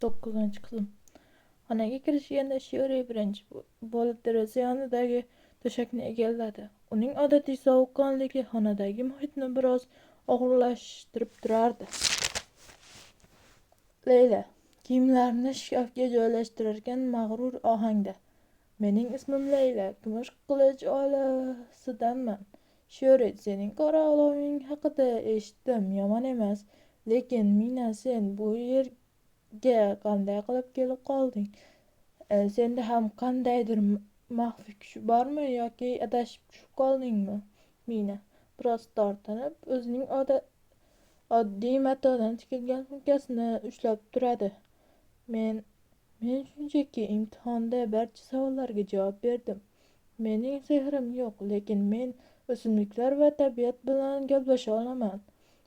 9-qism. Xonaga kirishganda Shiori birinchi bo'lib deraza yonidagi to'shakni egalladi. Uning odatiy sovuqqonligi xonadagi muhitni biroz og'irlashtirib turardi. Leyla kiyimlarini shkafga joylashtirarkan mag'rur ohangda: "Mening ismim Leyla, Kumush qilich oilasidanman. Shiori, sening qora oloving haqida eshitdim, yomon emas. Lekin Mina, sen bu yerga qanday qilib kelib qolding? Senda ham qandaydir maxfiy kuch bormi yoki adashib tushib qoldingmi?" Mina biroz tortinib, o'zining oddiy matodan tikilgan sumkasini ushlab turadi. Men shunchaki imtihonda barcha savollarga javob berdim. Mening sehrim yo'q, lekin men o'simliklar va tabiat bilan gaplasha olaman.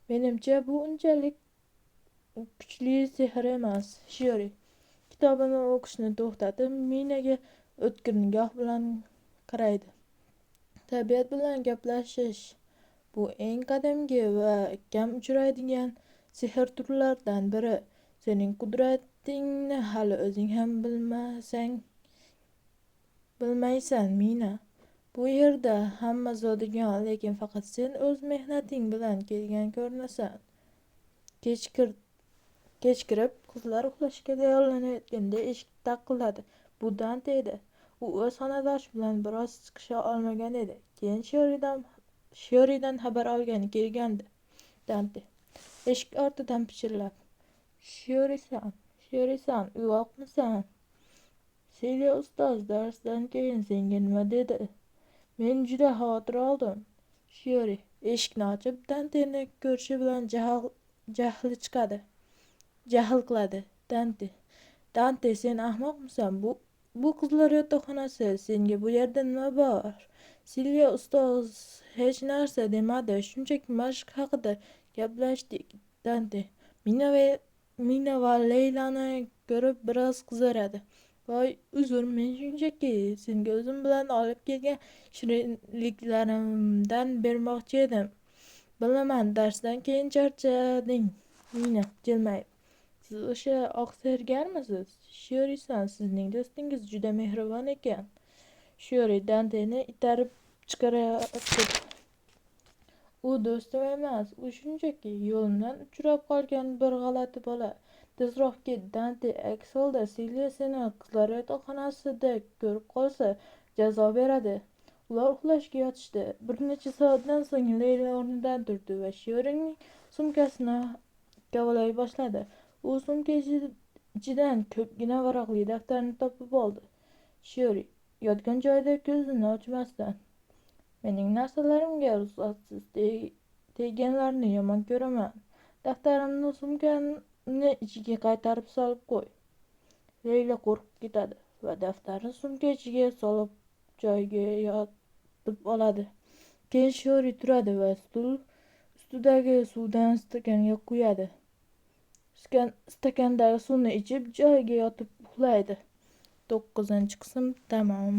Menimcha, bu unchalik kuchli sehr emas. Shiori kitobini o'qishni to'xtatib, Minaga o'tkir nigoh bilan qaraydi. Tabiat bilan gaplashish bu eng qadimgi va kam uchraydigan sehr turlaridan biri. Sening qudratingni hali o'zing ham bilmaysan, Mina. Bu yerda hamma zodagon, lekin faqat sen o'z mehnating bilan kelgan ko'rinasan. Kech kirib, qizlar uxlashga tayyorlanayotganda eshik taqilladi. Bu Dante edi. U o'z xonadoshi bilan biroz chiqisha olmagan edi. Keyin Shioridan xabar olgani kelgandi. Dante eshik ortidan pichirlab: "Shiori-san, Shiori-san, uyg'oqmisan? Selya ustoz darsdan keyin senga nima dedi? Men juda xavotir oldim." Shiori eshikni ochib, Danteni ko'rishi bilan jahli chiqadi. Jahl qiladi. Dante: "Dante, sen ahmoqmisan? Bu qizlar yotoqxonasi, senga bu yerda nima bor?" "Silya ustoz hech narsa demadi, shunchaki mashq haqida gaplashdik." Dante Mina va Leylani ko'rib biroz qizaradi. "Voy, uzr, men shunchaki senga o'zim bilan olib kelgan shirinliklarimdan bermoqchi edim. Bilaman, darsdan keyin charchading." Mina jilmayib: "Siz o'sha oq sehrgarmisiz? Shiori-san, sizning do'stingiz juda mehribon ekan." Shiori Danteni itarib chiqarayotib: "U do'stim emas, u shunchaki yo'limdan uchrab qolgan bir g'alati bola. Tezroq ket, Dante, aks holda Silya seni qizlar yotoqxonasida ko'rib qolsa, jazo beradi." Ular uxlashga yotishdi. Bir necha soatdan so'ng Leyla o'rnidan turdi va Shiorining sumkasini kavalay boshladi. U sumka ichidan ko'pgina varaqli daftarni topib oldi. Shiori yotgan joyida ko'zini ochmasdan: "Mening narsalarimga ruxsatsiz tegganlarni yomon ko'raman. Daftarimni sumkamni ichiga qaytarib solib qo'y." Leyla qo'rqib ketadi va daftarni sumka ichiga solib joyiga yotib oladi. Keyin Shiori turadi va stul ustidagi suvdan stakanga quyadi. Stakandagi suvni ichib, joyiga yotib uxlaydi. 9-qism tamom.